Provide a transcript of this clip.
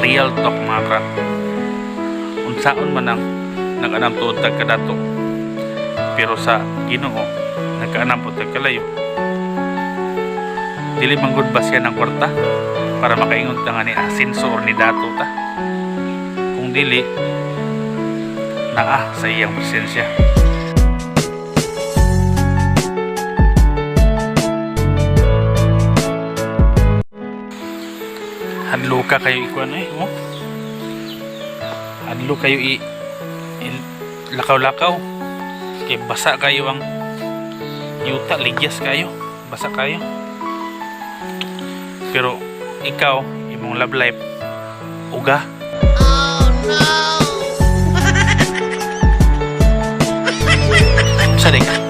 Real talk, mga krak. Unsaon man ang nag-anam tuod tag kadato. Pero sa Ginoo, nagkaanam po tag kalayo. Dili man gud ba siya ng kwarta para makaingon ta nga ni asinso or ni dato ta? Kung dili, naa sa iyang presensya. Hadlo ka kayo ikuan eh, oh. Hadlo kayo i lakaw-lakaw. Kay basa kayo ang yuta, ligyas kayo. Basa kayo. Pero ikaw, imong love life, uga. Oh no! Sa ka?